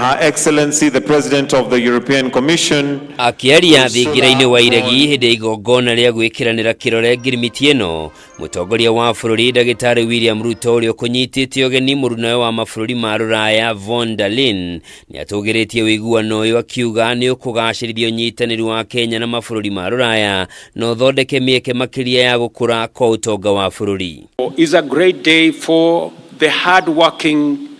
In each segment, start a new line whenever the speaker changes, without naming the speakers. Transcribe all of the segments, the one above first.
Her Excellency the President of the European Commission.
Akĩaria thingira-inĩ wa iregi hĩndĩ ya igongona rĩa gwĩkĩranĩra kĩrore ngirimiti ĩno, mũtongoria wa bũrũri Ndagĩtarĩ William Ruto ũrĩa ũkũnyitĩte ũgeni mũrunawe wa mabũrũri ma Rũraya von der Leyen nĩ atũgĩrĩtie ũiguano ũyũ akiuga nĩ ũkũgacĩrithia ũnyitanĩri wa Kenya na mabũrũri ma Rũraya na ũthondeke mĩeke makĩria ya gũkũra kwa ũtonga wa bũrũri.
Is a great day for the hard-working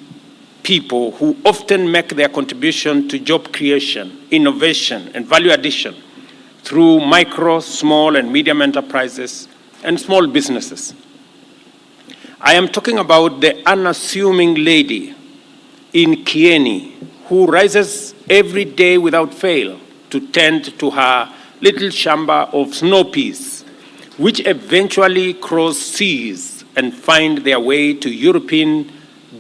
people who often make their contribution to job creation, innovation, and value addition through micro, small, and medium enterprises and small businesses. I am talking about the unassuming lady in Kieni who rises every day without fail to tend to her little shamba of snow peas, which eventually cross seas and find their way to European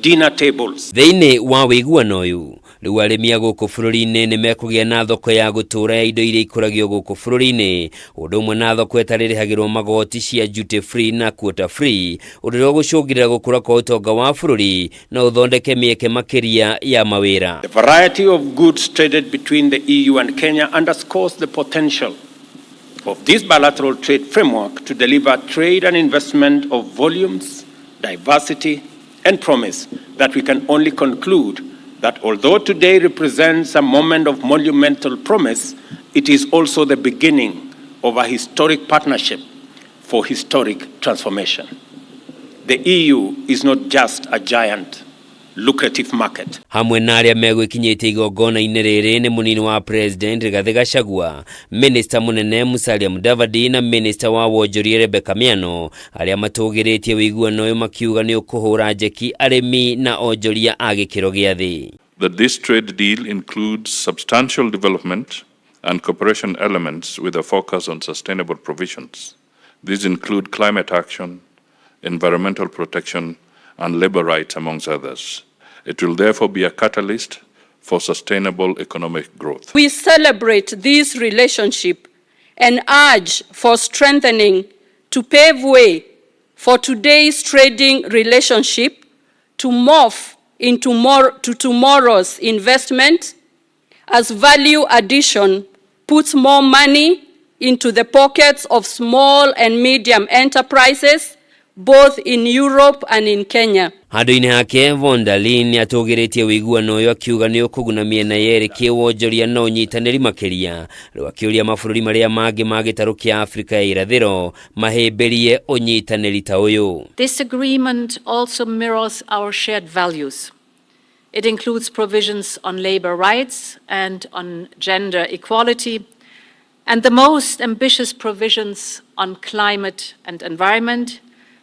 dinner tables.
Thĩinĩ wa ũiguano ũyũ, rĩu arĩmi a gũkũ bũrũri-inĩ nĩ mekũgĩa na thoko ya gũtũũra ya indo iria ikũragio gũkũ bũrũri-inĩ, ũndũ ũmwe na thoko ĩtarĩrĩhagĩrwo magoti cia duty free na quota free, ũndũ ũrĩa ũgũcũngĩrĩra gũkũra kwa ũtonga wa bũrũri na ũthondeke mĩeke makĩria ya mawĩra.
The variety of goods traded between the EU and Kenya underscores the potential of this bilateral trade framework to deliver trade and investment of volumes, diversity, and promise that we can only conclude that although today represents a moment of monumental promise, it is also the beginning of a historic partnership for historic transformation. The EU is not just a giant, lucrative market.
Hamwe na arĩa megwĩkinyĩtie igongona-inĩ rĩrĩ nĩ mũnini wa President Rigathĩ Gachagua, Minista mũnene Musalia Mudavadi na Minista wa wonjoria Rebecca Miano, arĩa matũgĩrĩtie ũiguano ũyũ makiuga nĩ ũkũhũra njeki arĩmi na onjoria a gĩkĩro gĩa thĩ.
That this trade deal includes substantial development and cooperation elements with a focus on sustainable provisions. These include climate action, environmental protection, and labor rights, amongst others. It will therefore be a catalyst for sustainable economic growth.
We celebrate this relationship and urge for strengthening to pave way for today's trading relationship to morph into more to tomorrow's investment as value addition puts more money into the pockets of small and medium enterprises both in Europe and in Kenya.
Handũ-inĩ hake von der Leyen nĩatũgĩrĩtie ũiguano ũyũ akiuga nĩ ũkũguna mĩena yerĩ kĩwonjoria na ũnyitanĩri makĩria, rĩu akĩũria mabũrũri marĩa mangĩ ma gĩtarũ kĩa Afrika ya irathĩro mahĩmbĩrie ũnyitanĩri ta ũyũ.
This agreement also mirrors our shared values. It includes provisions on labor rights and on gender equality, and the most ambitious provisions on climate and environment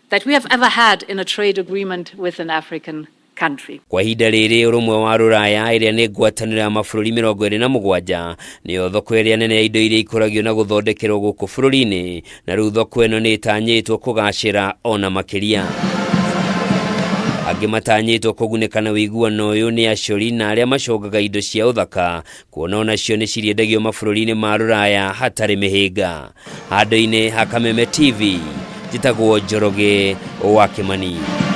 that we have ever had in a trade agreement with an African country.
Kwa ihinda rĩrĩ, ũrũmwe wa Rũraya ĩrĩa nĩ ngwatanĩro ya mabũrũri 27 nĩyo thoko ĩrĩa nene ya indo iria ikũragio na gũthondekerwo gũkũ bũrũri-inĩ, na rĩu thoko ĩno nĩ ĩtanyĩtwo kũgacĩra ona makĩria. Angĩ matanyĩtwo kũgunĩka na ũiguano ũyũ nĩ acori na arĩa macongaga indo cia ũthaka, kuona onacio nĩ cirĩendagio mabũrũri-inĩ ma Rũraya hatarĩ mĩhĩnga. Handũ-inĩ ha Kameme TV, njĩtagwo Njoroge wa Kĩmani.